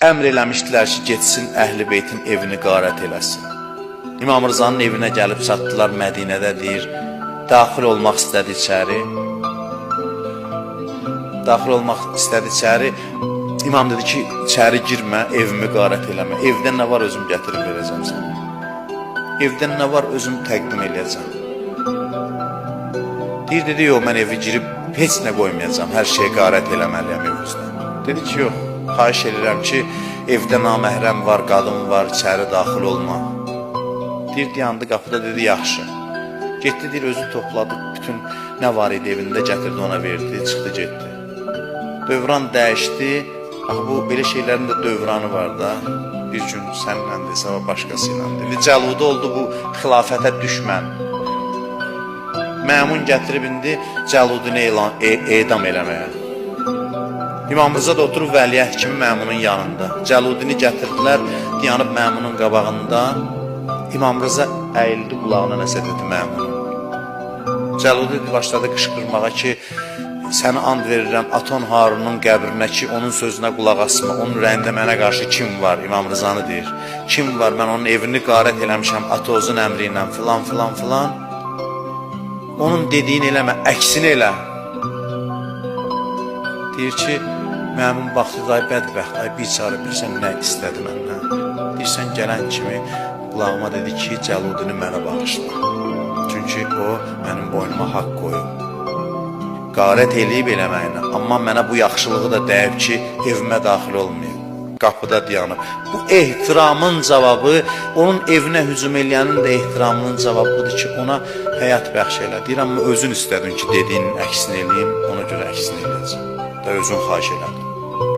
Əmr eləmişdilər ki, getsin Əhl-i Beytin evini qarət eləsin. İmam Rızanın evinə gəlib çatdılar Mədinədə, deyir, daxil olmaq istədi içəri. Daxil olmaq istədi içəri. İmam dedi ki, içəri girmə, evimi qarət eləmə. Evdə nə var özüm gətirib verəcəm sənə. Evdə nə var özüm təqdim eləyəcəm. Deyir, dedi, yox, mən evə girib heç nə qoymayacağam, hər şeyi qarət eləməliyəm evinizdə. Dedi ki, yox, xahiş edirəm ki, evdə naməhrəm var, qadın var, içəri daxil olma. Deyir, dayandı qapıda, dedi, yaxşı. Getdi, deyir, özü topladı, bütün nə var idi evində, gətirdi ona verdi, çıxdı, getdi. Dövran dəyişdi. Axı bu belə şeylərin də dövranı var da. Bir gün sənləndir, sabah başqası iləndir. İndi Cəludə oldu bu xilafətə düşmən. Məmun gətirib indi Cəludunu edam eləməyə. İmam Rıza da oturub vəliəhd kimi Məmunun yanında. Cəludini gətirdilər, dayanıb Məmunun qabağında. İmam Rıza əyildi, qulağına nəsə dedi Məmunun. Cəludi başladı qışqırmağa ki, səni and verirəm Aton Harunun qəbrinə ki, onun sözünə qulaq asma. Onun ürəyində mənə qarşı kim var? İmam Rızanı deyir. Kim var? Mən onun evini qarət eləmişəm Atozun əmri ilə filan filan filan. Onun dediyini eləmə, əksini elə. Deyir ki, Məmun baxdı, ay bədbəxt, ay biçarə, bilirsən nə istədi məndən? Deyirsən, gələn kimi qulağıma dedi ki, Cəludini mənə bağışla. Çünki o mənim boynuma haqq qoyub. Qarət eləyib eləməyinə, amma mənə bu yaxşılığı da dəyib ki, evimə daxil olmayıb. Qapıda dayanıb. Bu ehtiramın cavabı, onun evinə hücum eləyənin də ehtiramının cavabı budur ki, ona həyat bəxş elə. Deyir, amma özün istədin ki, dediyinin əksini eləyim, ona görə əksini eləyəcəm. Da özün xahiş elədin.